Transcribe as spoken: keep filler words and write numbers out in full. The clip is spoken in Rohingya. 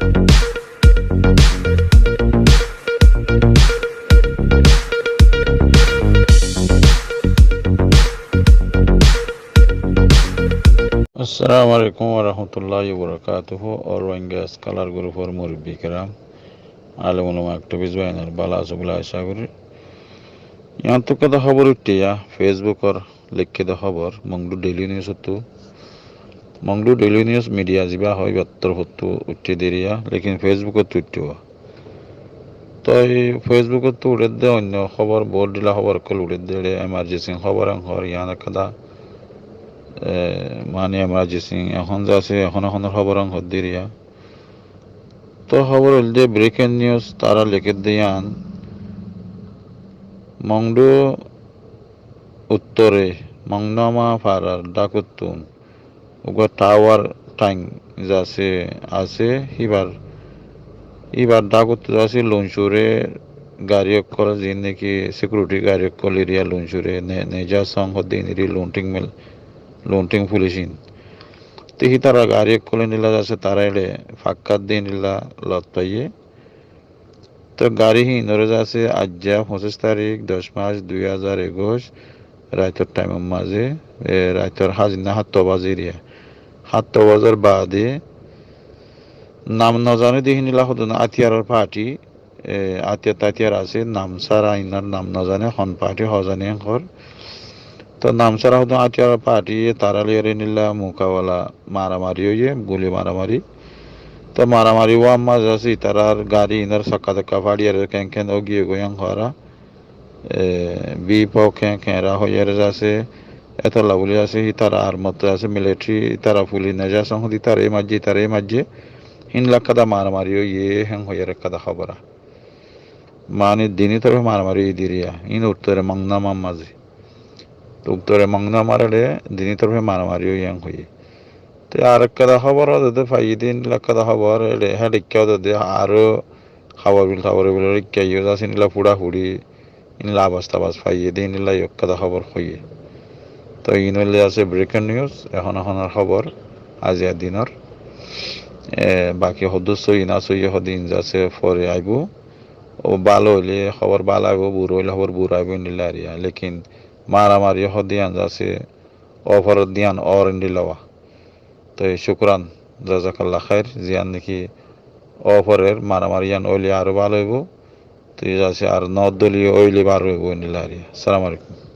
Assalamu alaikum warahmatullahi wabarakatuhu. All Rohingya Scholar Group or murubbi kiram, alem ulama, activist báinor bála asó buli acá gorí. Yián ottu ekkán hóbor uiththé ya, Facebook or leikké de hóbor, Mongdu Daily News ottu. Mongdu Daily News media zibá hoó, íbar torfóttu uiththé de ya, lekin Facebook ottu uiththé. Toi Facebook ottu uçédde oinno hóbor, bout dhíla hóbor ókkol uçédde, eçé emergency hóbor en hoór, yián ekkán, e, mani emergency, ehón zasé, ehón ehónor hóbor en hoódde ya. Toi hóbor óilde breaking news, tará lekédde yián, Mongdu uttore, Mongnama farar dhákottún uggwá tower thaing zasé, asé, híbar, híbar dhákottu zasé luncure gari ókkol, ziín niki security gari ókkol eriya luncure, ne, neja song hoódde iniri lunting mel, lunting pulic in. Te hítara gari ókkol endilla zasé, tará eçé fakkát de endilla lot faiyé. Toi gari híinoré zasé aijja foñsíc tarík, doc mac, dui házar ekuic, raitor thaimor mazé, e, raitor házinna hátta bazé eriya. Hátta bazar baade nam nozane de híndilla hodún átiyaror party, e, átiyar tátiyar asé, nam sára, inor nam nozane, hon party, hozane en hoór. Toi nam sára hodún átiyaror party ye tará loiyóre endilla mukabela, maramari óiye, guli maramari. Toi maramari ówar mazé zasé ítarar gari inor sokka tokka façiyóre keén keén ógiyé goi en hoór. E, bípo keén keén ra hoiyóre zasé, etolla buli zasé, ítara armot zasé, military, ítara pulic neja song hoódde ítara e maijjé, ítara e maijjé. Híndilla ekkán maramari óiye, héen hoiyóre ekkán hóbor. Mani dini torfe maramari óiye de eriya, iín uttore Mongnamar mazé. Uttore Mongnamar eçé dini torfe maramari óiye en hoiyé. Te ar ekkán hóbor ódede faiyé de, endilla ekkán hóbor eçé, héçe ekká ódede aró hábor bil, hábor bil ekká yó zasé, endilla fuçafuçi, endilla abas tabas faiyé de, endilla yó ekkán hóbor hoiyé. Toi iín óilde zasé breaking news, ehón ehónor hóbor, aijjar dinor. E, baki hoddúr sóiyi ná sóiyi hoddúr zasé fore aibó. Ó bála óile hóbor bála aibó, bura óile hóbor bura aibó, endilla eriya. Lekin maramari hoddúr yián zasé, óforer de yián ór endilla wa. Toi cúkuran, jazakalla khair, ziyán niki óforer maramari yián óile aró bála óibo. Toi zasé ar no dóli óile bála óibo endilla eriya. Assalamu alaikum.